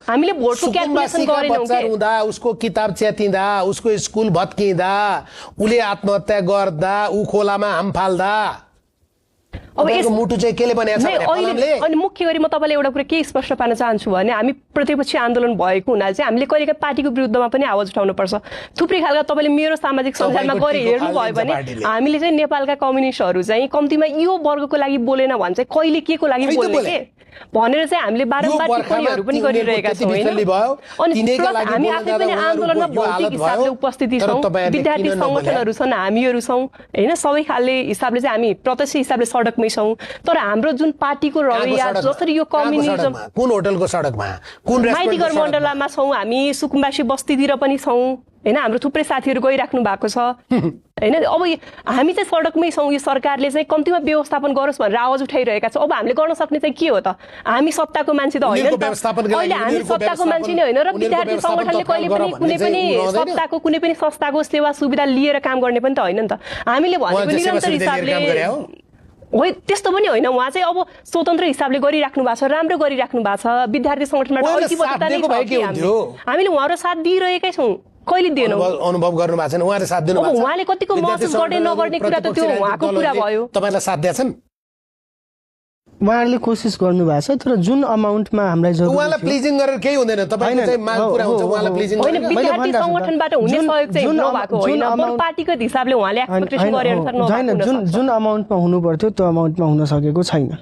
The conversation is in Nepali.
हामीले भोटको क्याल्कुलेसन गरेनौं बच्चा हुँदा उसको किताब च्यातिँदा उसको स्कुल भत्किँदा उले आत्महत्या गर्दा उ खोलामा हाम फाल्दा अब यसको मुटु चाहिँ केले बनेको छ भने कलमले। अनि मुख्य गरी म तपाईलाई एउटा कुरा के स्पष्ट पार्न चाहन्छु भने हामी प्रतिपक्षी आन्दोलन भएको हुनाले चाहिँ हामीले कहिलेकाहीँ पार्टीको विरुद्धमा पनि आवाज उठाउनु पर्छ। थुप्रै खालका तपाईले मेरो सामाजिक सञ्जालमा गरे हेर्नु भयो भने हामीले चाहिँ नेपालका कम्युनिस्टहरू चाहिँ कम्तीमा यो वर्गको लागि बोलेन भने चाहिँ कहिले के को लागि बोल्ने के भनेर चाहिँ हामीले बारम्बार टिप्पणीहरू पनि गरिरहेका छौँ हैन। अनि हामी आफै पनि आन्दोलनमा भौतिक हिसाबले उपस्थिति छौँ, विद्यार्थी संगठनहरू छन्, हामीहरू छौँ हैन। सबै खालले हिसाबले चाहिँ हामी प्रत्यक्ष हिसाबले सडकमै छौँ। तर हाम्रो जुन पार्टीको रवैया जसरी यो कम्युनिजम कुन होटलको सडकमा कुन माइतीघर मण्डलामा छौँ, हामी सुकुम्बासी बस्तीतिर पनि छौँ हैन। हाम्रो थुप्रै साथीहरू गइराख्नु भएको छ हैन। अब हामी चाहिँ सडकमै छौँ। यो सरकारले चाहिँ कम्तीमा व्यवस्थापन गरोस् भनेर आवाज उठाइरहेका छ। अब हामीले गर्न सक्ने चाहिँ के हो त? हामी सत्ताको मान्छे त होइन नि त। अहिले हामी सत्ताको मान्छे नै होइन र विद्यार्थी संगठनले कहिले पनि कुनै पनि सत्ताको कुनै पनि संस्थाको सेवा सुविधा लिएर काम गर्ने पनि त होइन नि त। हामीले भनेको निरन्तर हिसाबले होइन, त्यस्तो पनि होइन। उहाँ चाहिँ अब स्वतन्त्र हिसाबले गरिराख्नु भएको छ, राम्रो गरिराख्नु भएको छ। विद्यार्थी संगठनबाट ऐक्यबद्धता नै छ। हामीले उहाँहरू साथ दिइरहेकै छौँ, कहिले दिएनौँ। अनुभव गर्नु भएको छैन उहाँले साथ दिनु भएको छ। उहाँले कतिको महसुस गर्ने नगर्ने कुरा त त्यो उहाँको कुरा भयो। तपाईलाई साथ दिएछन्? उहाँहरूले कोसिस गर्नु भएको छ, तर जुन अमाउन्टमा हामीलाई जरुरत छ उहाँलाई प्लिजिङ गरेर केही हुँदैन। तपाईको चाहिँ माग पुरा हुन्छ, उहाँलाई प्लिजिङ होइन। विद्यार्थी संगठनबाट हुने सहयोग चाहिँ नभएको होइन, पार्टीगत हिसाबले उहाँले एक्सपेक्टेसन गरे अनुसार नभएको जुन अमाउन्टमा हुनु पर्थ्यो त्यो अमाउन्टमा हुन सकेको छैन।